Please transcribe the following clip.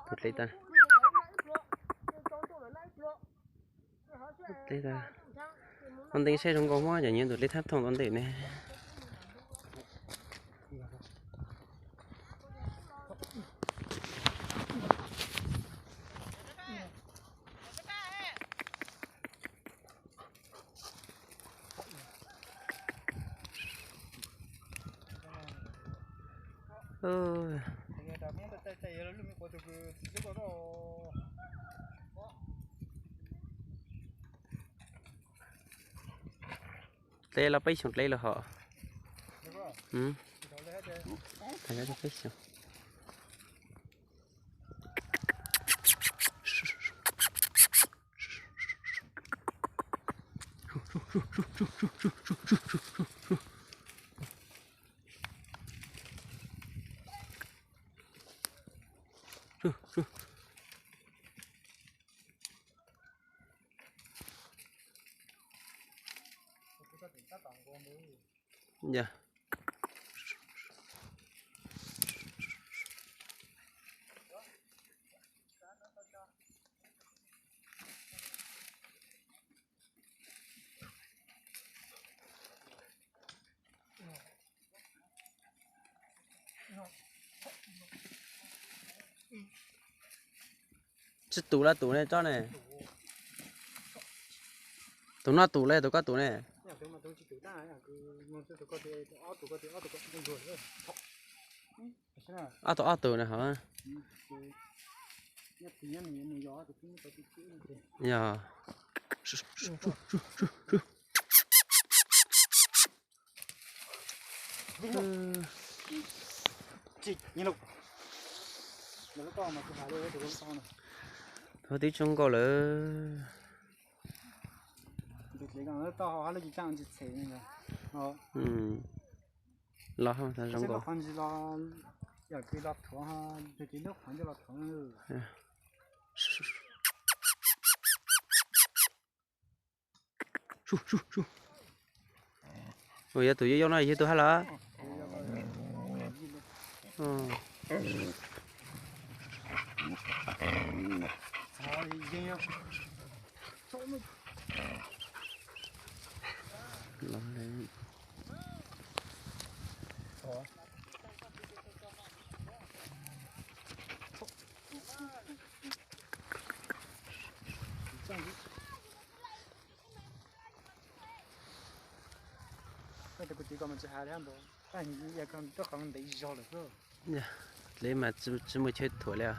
Tus dlej tag. Dlej tag. Ua ntej saib zoo nkauj Hmoob, cov nyiam tus dlej thab thooj ua ntej ne. Dlej los peb xyoos dlej los hos. Peb xyoos. Yog. Tsis tus lawm tus ne tsob ne. Tus no tus lawm tus koj tus ne. Ob tug ob tug na hov. Yog. Twb tsis zoo nkauj lawm. Los zoo nkauj. Yog tus yau yau no yog tus hab los. Dlej mas tsis muaj chaw thuam li os.